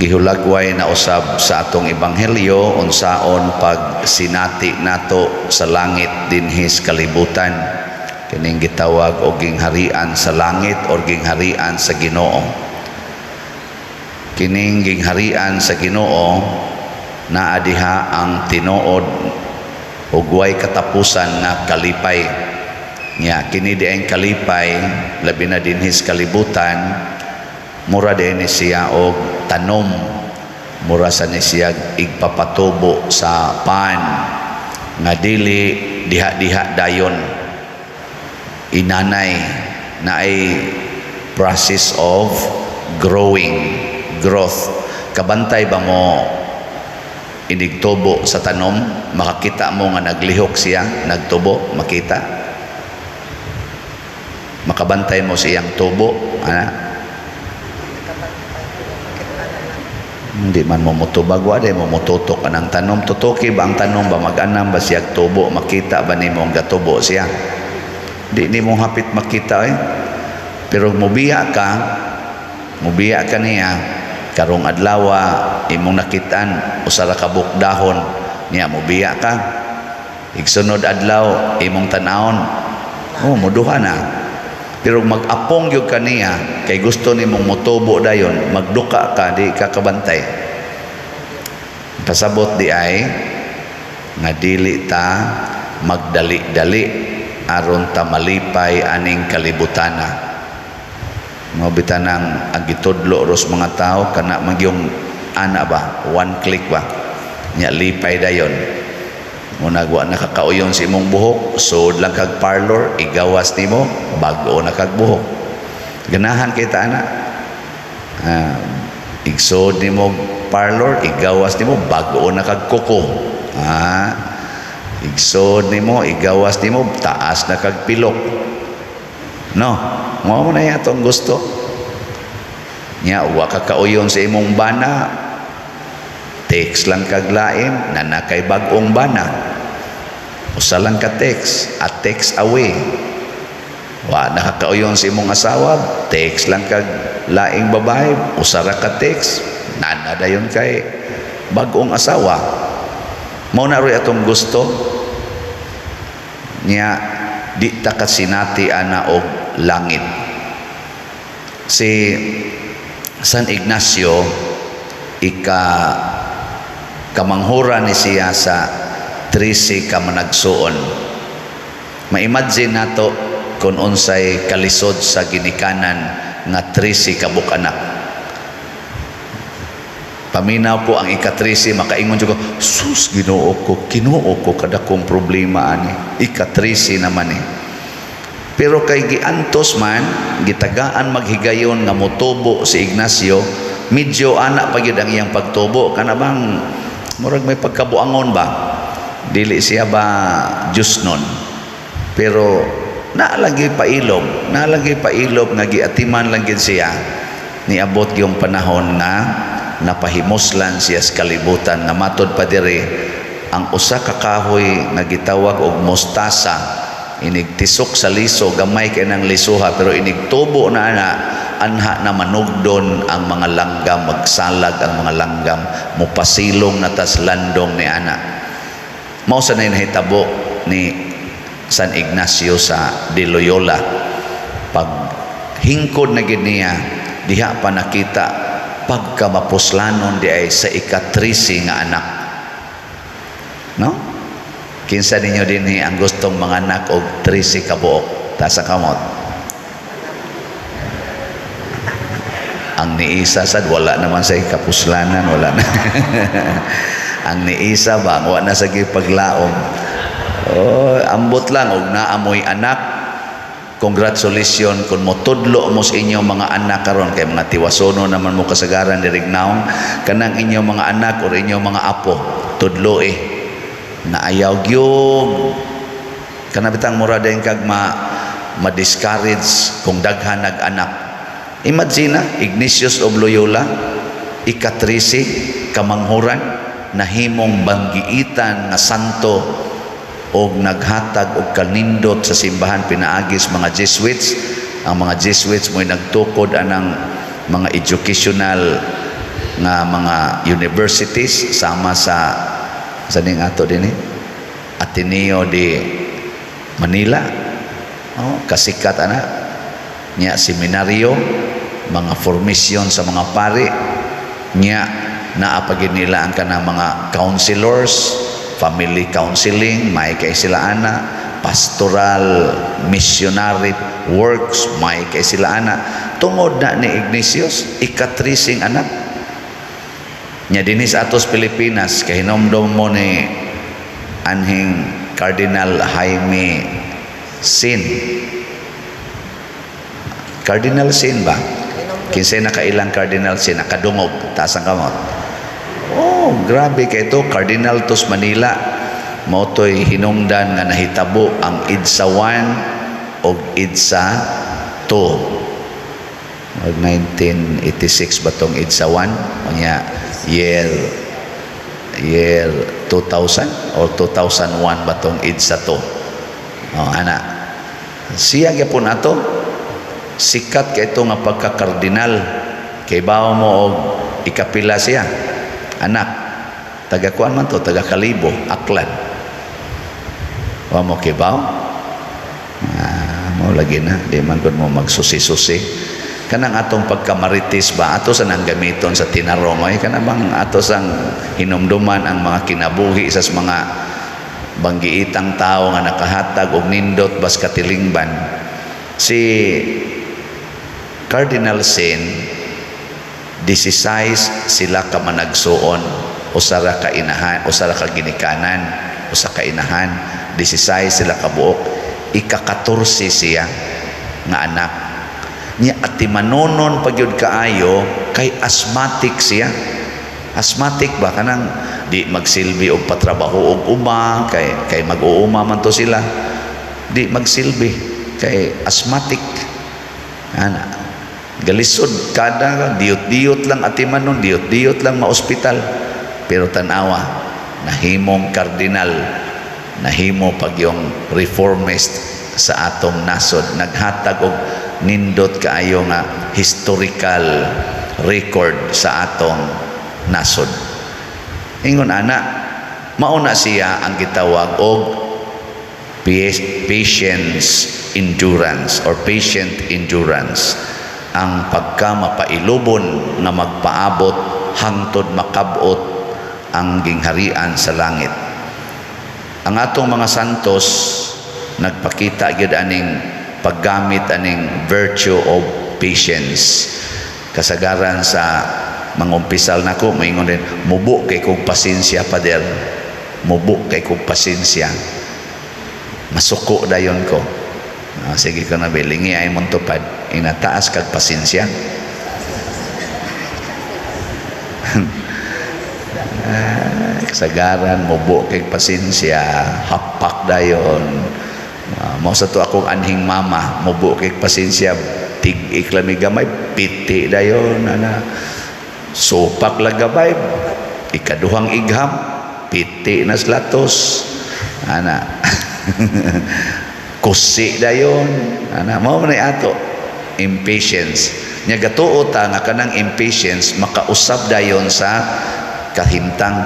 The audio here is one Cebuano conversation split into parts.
Gihulagway na usab sa atong ebanghelyo unsaon pag sinati nato sa langit dinhi sa kalibutan, kining gitawag og gingharian sa langit or gingharian sa Ginoo. Kining gingharian sa Ginoo, naa diha ang tinuod ug way katapusan nga kalipay. Nya kini diay kalipay, labi na dinhi sa kalibutan, mura din ni siya og tanom, mura sa ni siya igpapatubo sa pan nga dili diha-diha dayon, inanay na ay process of growing, growth. Kabantay ba mo inigtubo sa tanom? Makakita mo nga naglihok siya, nagtubo, makita, makabantay mo sa iyang tubo ana? Kabantay, makita na lang. Hindi man mo mutubag, wa mo mututok anang tanom. Tutuki ba ang tanom ba, mag-anam ba siya tubo? Makita ba nimo ang gatubo siya? Di nimo hapit makita eh. Pero mubiya ka niya, karong adlaw imong nakitaan usa ra ka buok dahon niya, mubiya ka. Igsunod adlaw imong tan-awon, oh, muduha na. Pero mag-apong gyud ka niya kay gusto nimong motubo dayon, magduka ka, di ka kabantay. Pasabot di ay nga dili ta magdali-dali aron ta malipay aning kalibutana. Mao bitanang ang gitudlo ros mga tao kana magyong ana ba, one click ba nya, lipay dayon. Munag wa nakakauyon sa imong buhok, sud lang kag parlor, igawas nimo, bag-o na kag buhok. Ganahan kita ana. Ah, igsod nimo parlor, igawas nimo, bag-o na kag kuko. Ah, igsod nimo, igawas nimo, taas na kag pilok. No, mao na atong gusto. Nya wa ka kauyon sa imong bana, text lang kag lain, na kay bag-ong bana. Usa lang ka text, a text away. Wa nakakauyon sa imong asawa, text lang kag laing babae, usa ra ka text, nana dayon kay bag-ong asawa. Mao na roy atong gusto. Nya di ta kasinati ana og langit. Si San Ignacio, ika kamanghuran ni siya sa 13 ka managsuon. Ma-imagine nato kung unsay kalisod sa ginikanan nga 13 ka anak. Paminaw ko ang ika-13, makaingon jud ko, "Sus, Ginoo ko, Ginoo ko, kadakong problema ani." Ika-13 naman eh. Pero kay giantos man, gitagaan maghigayon nga motubo si Ignacio, medyo ana pa gyud ang iyang pagtubo, kana bang murag may pagkabuangon ba? Dili siya ba Diyos nun? Pero naa lagi pailob, naa lagi pailob nga giatiman lang gid siya. Niabot yung panahon nga napahimuslan siya sa kalibutan nga matod pa diri ang usa ka kahoy nga gitawag og mustasa, inig tisok sa liso, gamay kay nang lisuha, pero inig tubo na ana, anha na manugdon ang mga langgam, magsalag ang mga langgam, mupasilong na tas landong ni ana. Mao sa na nahitabo ni San Ignacio sa de Loyola. Pag hingkod na gid niya, diha pa nakita pagka mapuslanon di ay sa ika-13 nga anak, no? Kinsa ninyo dinhi ang gustong mga anak og 13 ka buok? Taas ang kamot. Ang niisa sad, wala naman sa kapuslanan, wala na. Ang niisa ba, wala na sa paglaom. Oh, ambot lang og naamoy anak. Congratulations kung motudlo mo sa inyong mga anak karon, kay mga tiwasono naman mo kasagaran diri naong kanang inyong mga anak or inyong mga apo, tudlo eh na ayaw gyud kana bitang mura din kag ma ma-discourage kung daghan nag-anak. Imagine na, Ignatius of Loyola, ika-13 kamanghuran, nahimong banggiitan nga santo og naghatag og kanindot sa simbahan pinaagi sa mga Jesuits. Ang mga Jesuits mo'y nagtukod anang mga educational nga mga universities sama sa ning ato dinhi, Ateneo de Manila. Oh, kasikat ana nya seminaryo, mga formation sa mga pari nya. Naa pa gyud nila ang kanang mga counselors, family counseling, may kay sila ana, pastoral missionary works, may kay sila ana. Tungod na ni Ignatius, ikatreseng anak nya dinhi sa atos Pilipinas. Kahinomdom mo ni anhing Cardinal Jaime Sin? Cardinal Sin ba? Kinsay nakailang Cardinal Sin? Nakadungog, taas ang kamot. Oh, grabe kay to, Cardinal tos Manila. Mao to'y hinungdan nga nahitabo ang EDSA 1 og EDSA 2. Mag 1986 ba tong EDSA 1? Unya year 2000 or 2001 ba tong EDSA 2? Oh, ana. Siya gyapon ato, sikat kay ito nga pagka-kardinal. Kay bawo mo og ikapila siya anak? Taga kuan man to, taga Kalibo, Aklan. Wa mo kibaw? Ah, mo lagi na di man gud mo magsusi-susi. Kanang atong pagkamarites ba, ato sa nang gamiton sa tinarong ay kana bang ato sang hinumduman ang mga kinabuhi sa mga banggiitang tao nga nakahatag og nindot bas katilingban. Si Cardinal Sin, 16 sila ka managsuon, usa ra ka inahan, usa ra ka ginikanan, usa ka inahan, 16 sila ka buok. Ika-14 siya nga anak niya. Atimanon pa gyud kaayo kay asthmatic siya. Asthmatic ba, kanang di magsilbi og patrabaho og uma, kay mag-uuma man to sila, di magsilbi kay asthmatic ana. Galisod kada diyot-diyot lang atimanon, diyot-diyot lang maospital. Pero tanawa, nahimong kardinal, nahimo pag yung reformist sa atong nasod, naghatag og nindot kaayo nga historical record sa atong nasod. Ingon ana, mauna siya ang gitawag og patience endurance or patient endurance, ang pagka mapailubon nga magpaabot hangtod makabot ang gingharian sa langit. Ang atong mga santos nagpakita gyud aning paggamit aning virtue of patience. Kasagaran sa mangumpisal nako, moingon din, "Mubo kay kog pasensya, pader. Mubo kay kog pasensya. Masuko dayon ko." Ah, sige ko na bilingi ay mong tupad. Inataas kag pasensya. Ah, kasagaran mubo kay pasensya, hapak dayon. Ah, mao sa to akong anhing mama, mubo kay pasensya, tig-ik lami gamay, piti dayon ana. Supak lang gabay, ikaduhang igham, piti na slatos ana. Kusi dayon ana. Mao man ay ato impatience nya. Gatuo ta nga kanang impatience makausab dayon sa kahimtang.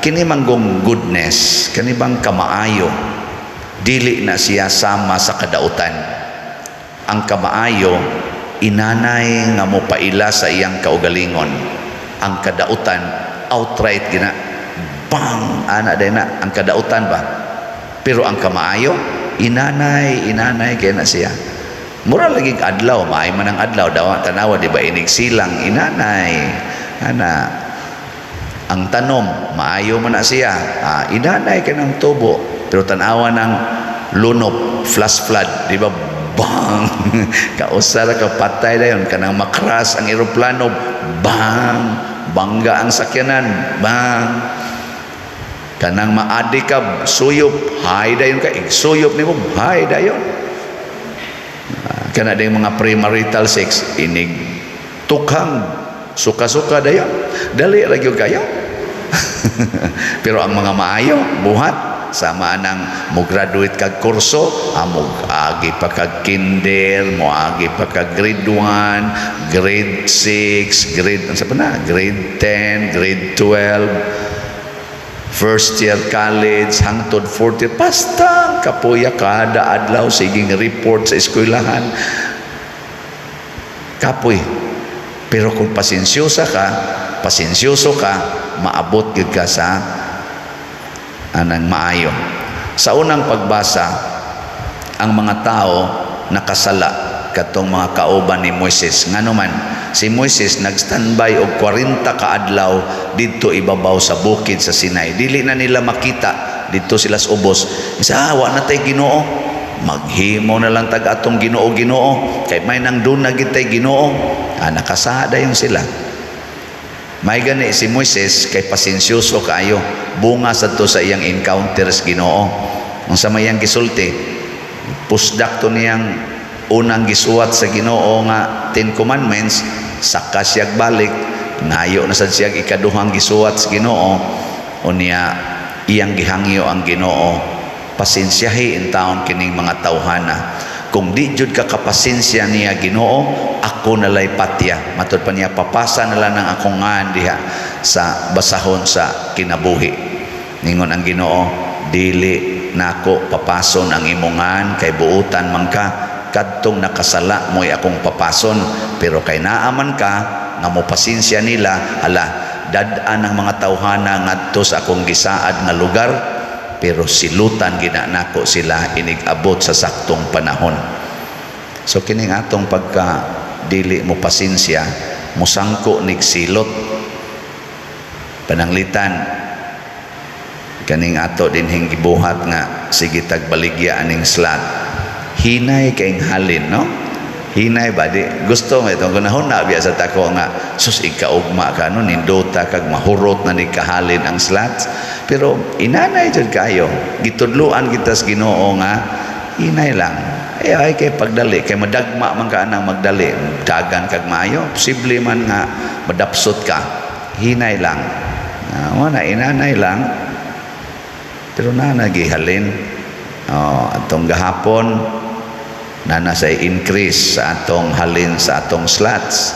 Kini manggong goodness, kani bang kamaayo, dili na siya sama sa kadautan. Ang kamaayo, inanay nga mopaila sa iyang kaugalingon. Ang kadautan, outright gina bang ana day na ang kadautan ba. Pero ang kamaayo, inanay, inanay kay na siya. Mura lagi adlaw, maay man ang adlaw daw. Tanawa, di ba, inig silang, inanay ana. Ang tanom, maayo man na siya. Ah, inanay kay ng tubo. Pero tanawa ng lunop, flash flood, di ba, bang, kausa ra ka, patay dayon. Kanang makras ang eroplano, bang, bangga ang sakyanan, bang. Kanang maadi ka suyop, hay dayon ka, igsuyop nimo, hay dayon. Ah, kana ding mga premarital sex, inig tukhang, suka-suka dayon, dali ra gyud kayo. Pero ang mga maayo buhat, Sama nang mo graduate kag kurso, mo agi pa kag kinder, mo agi pa kag grade 1, grade 6, grade unsa pa na, grade 10, grade 12, first year college hangtod fourth year. Basta kapoya, kada adlaw siging report sa eskwelahan, kapoy. Pero kung pasensyosa ka, pasensyoso ka, maabot gyud ka sa anang maayo. Sa unang pagbasa, ang mga tao nakasala, katong mga kauban ni Moises. Ngano man, si Moises nag-standby og 40 ka adlaw didto ibabaw sa bukid sa Sinai. Dili na nila makita didto sila sa ubos. Isa, ah, wa na tay Ginoo. Maghimo na lang tag atong Ginoo Ginoo kay may nang doon na gid tay Ginoo. Ah, nakasada yung sila. May gani si Moises kay pasensyoso kaayo, bunga sadto sa iyang encounters Ginoo. Unsa may iyang gisulti? Pusdak to niyang unang gisuwat sa Ginoo nga Ten Commandments, saka siyag balik, ngayo na sad siyag ikaduhang gisuwat sa Ginoo, unya iyang gihangyo ang Ginoo, pasensyahi in taon kining mga tawhana. Kung di jud ka kapasensya niya Ginoo, ako nalay patya. Matod pa niya, papasa na lang ng akong ngan diha sa basahon sa kinabuhi. Ningon ang Ginoo, dili nako papason ang imong ngan kay buutan man ka. Kadtong nakasala mo'y akong papason, pero kay naaman ka nga mo pasensya nila, hala, dad-an ang mga tawhana ngadto sa akong gisaad nga lugar, pero silutan gina nako sila inig abot sa saktong panahon. So kining atong pagka dili mo pasensya, musangko nig silot. Pananglitan kaning ato dinhing gibuhat nga sige tag baligya aning slot, hinay kayng halin, no? Hinay ba? Di gusto nga itong gunahon na biya sa tako nga sus, ikaugma ka, no? Nindota kag mahurot na ni kahalin ang slots, pero inanay jud kayo. Gitudloan kita sa Ginoo nga hinay lang. Ay, ay kay pagdali kay madagma man ka anang magdali, dagan kag maayo, posible man nga madapsot ka. Hinay lang. Ah, na inanay lang, pero na nagihalin. Oh, atong gahapon na nasa increase sa atong halin sa atong slots.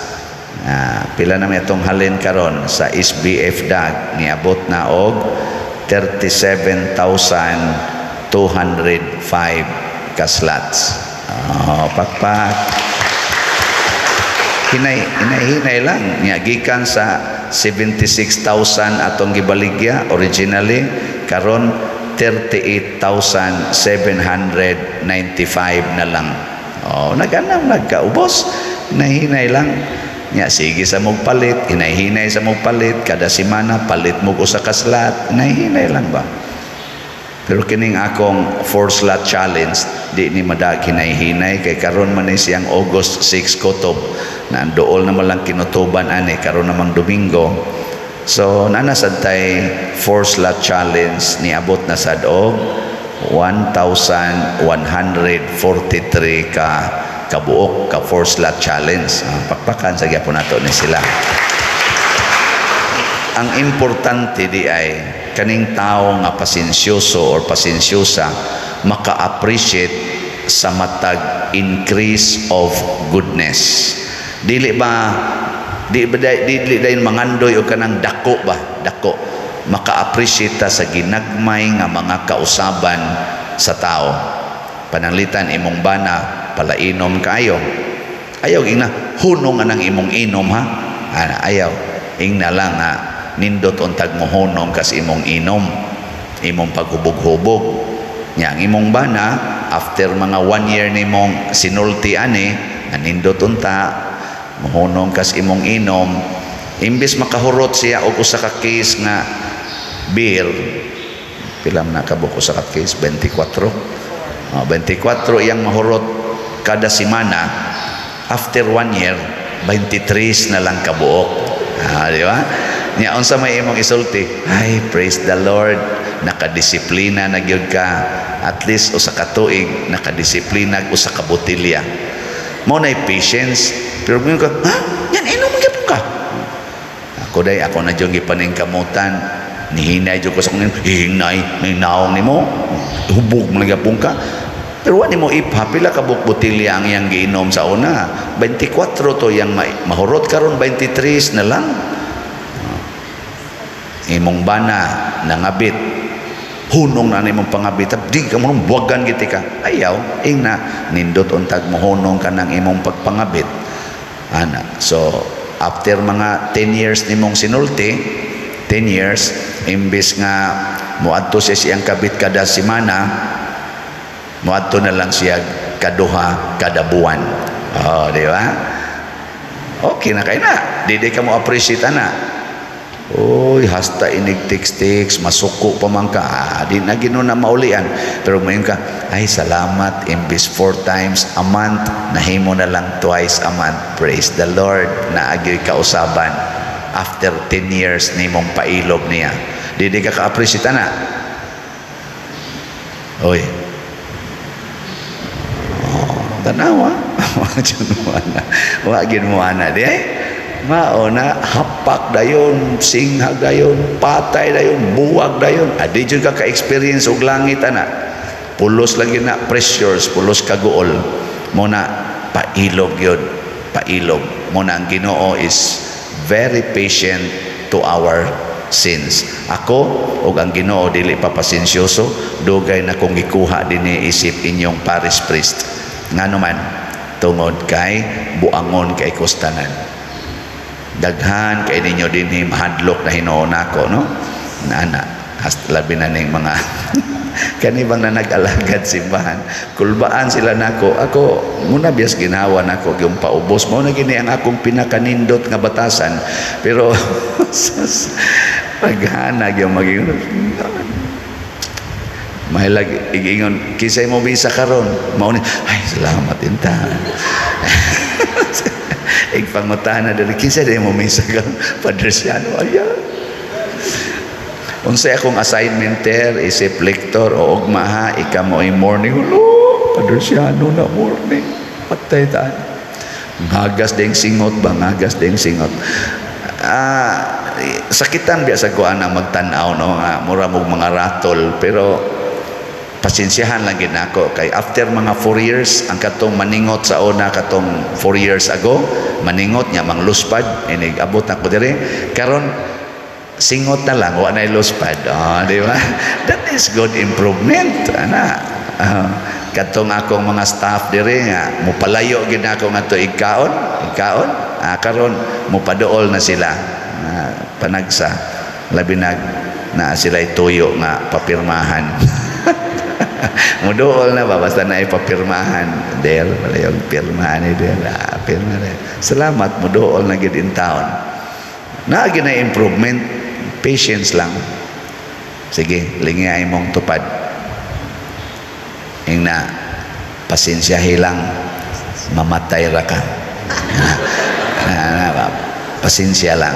Ah, pila na may atong halin karon sa SBF DAG? Niabot na og 37,205 ka slots. Oh, pakpak. Hinay hinay hinay lang niya. Gikan sa 76,000 atong gibaligya originally, karon 38,795 na lang. Oh, naganam nagkaubos. Hinay-hinay lang nya. Sige sa mong palit, hinay-hinay sa mong palit, kada semana palit mo usa ka slot, hinay-hinay lang ba. Pero kining akong four slot challenge, di ni madag hinay-hinay kay karon man ni siyang August 6 kutob na ang dool naman lang kinutuban ani karon namang Domingo. So nana sad tay four slot challenge, niabot na sad og 1,143 ka kabuok ka four slot challenge. Ah, pakpakan sa gyapon nato ni sila. Ang importante di ay kaning tao nga pasensyoso or pasensyosa, maka-appreciate sa matag increase of goodness. Dili ba, di ba dili dayon mangandoy og kanang dako ba, dako. Maka-appreciate ta sa ginagmay nga mga kausaban sa tao. Pananglitan imong bana palainom kayo. Ayaw ingna, hunong anang imong inom ha. Ah, ayaw. Ingna lang nga nindot untag mo hunong kas imong inom, imong paghubog-hubog. Nya ang imong bana, after mga one year nimong sinulti ani, nga nindot unta mohunong kas imong inom, imbes makahurot siya og usa ka case nga beer, pila man na kabuok usa ka case? 24. Oh, 24 iyang mahurot kada semana, after one year 23 na lang kabuok. Ah, di ba? Nya unsa may imong isulti? Ay, praise the Lord, nakadisiplina na gyud ka. At least usa ka tuig nakadisiplina usa ka botelya. Mao na patience. Pero mo ka, ha, yan inom gyapon ka. Ako day, ako na jud gipaningkamutan. Nihinay jud ko sa kong hinay, naong nimo, hubog man gyapon ka. Pero wa nimo ipha pila ka buok botelya ang iyang giinom sa una. 24 to yang mahurot, karon 23 na lang. Imong bana nangabit, hunong na nimong pangabit, di ka mo buwagan giti ka, ayaw ingna nindot untag mohunong ka ng imong pagpangabit ana. So after mga 10 years nimong sinulti, 10 years, imbis nga moadto siya siyang kabit kada semana, moadto na lang siya kaduha kada buwan. Oh, di ba? Okay na kay na di ka mo appreciate ana. Uy, hasta inig text-text, masuko pa man ka. Ah, di na Ginoo na maulian. Pero mayon ka, "Ay, salamat, imbis four times a month, nahimo na lang twice a month. Praise the Lord," naagyoy kausaban. After 10 years nimong pailob niya. Di ka ka-appreciate na. Uy. Oh, tanawa. Wa gyud mo ana. Wa gyud mo ana di ay. Mao na hapak dayon, singhag dayon, patay dayon, buwag dayon. Adi jud ka ka-experience og langit ana. Pulos lagi na pressures, pulos kaguol. Mo na pailob gyud, pailob. Mo na ang Ginoo is very patient to our sins. Ako ug ang Ginoo dili pa pasensyoso, dugay na kong gikuha dinhi isip inyong parish priest. Ngano man, tungod kay buangon kay kustanan. Daghan kay ninyo dinhi mahadlok na hinuon nako, no? Nana, labi na ning mga kani bang na nag-alagad simbahan, kulbaan sila nako. Ako muna biyas ginawa nako yung paubos mo na gini ang akong pinakanindot nga batasan, pero paghanag yung maging mahilag igingon, "Kinsay mo bisa karon?" Mao ni, "Ay, salamat inta." Igpangutana diri, "Kinsa di mo misa karon?" "Padre Siano." Ayan, unsay akong assignment ter isip lector o ugma ha, ika mo ay morning. Hulo, Padre Siano na morning, patay taan. Ngagas ding singot ba, ngagas ding singot. Ah, sakitan biya sa kuan ang magtan-aw, no, nga mura mog mga ratol, pero pasensyahan lang gid nako kay after mga 4 years ang katong maningot sa una, katong 4 years ago maningot niya mangluspad, inig abot ako diri karon, singot na lang, wa na luspad. Oh, di ba? That is good improvement ana. Ah, katong akong mga staff diri nga mupalayo gid nako ngadto igkaon igkaon, ah, karon mupaduol na sila. Ah, panagsa labi nag na sila tuyo nga papirmahan, muduol na ba basta na ipapirmahan del wala yung pirmahan ni del. Ah, pirma del, salamat, muduol na gid in town na gid na improvement. Patience lang. Sige, lingi ay mong tupad. Ingna, pasensyahi lang, mamatay ra ka. Na, pasensya lang,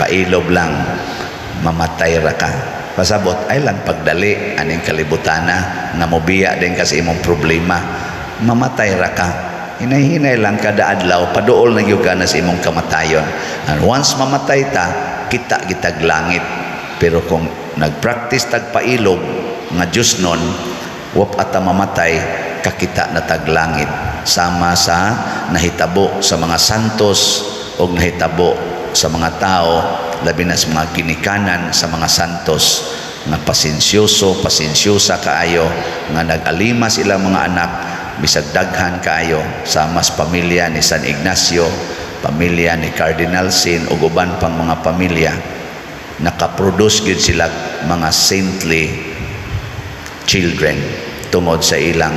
pailob lang, mamatay ra ka. Pasabot ay lang pagdali aning kalibutana nga mobiya din kasi imong problema, mamatay ra ka. Hinay-hinay lang kada adlaw, paduol na gyud ka na sa imong kamatayon. And once mamatay ta, kita gitag langit. Pero kung nagpractice tag pailob nga Diyos nun, wap ata mamatay, kakita na tag langit, sama sa nahitabo sa mga santos o nahitabo sa mga tao, labi na sa mga ginikanan sa mga santos nga pasensyoso, pasensyosa kaayo, nga nag-alimas ilang mga anak bisag daghan kaayo, sa mas pamilya ni San Ignacio, pamilya ni Cardinal Sin ug uban pang mga pamilya, nakaproduce gyud sila mga saintly children tungod sa ilang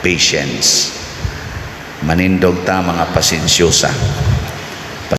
patience. Manindog ta mga pasensyosa.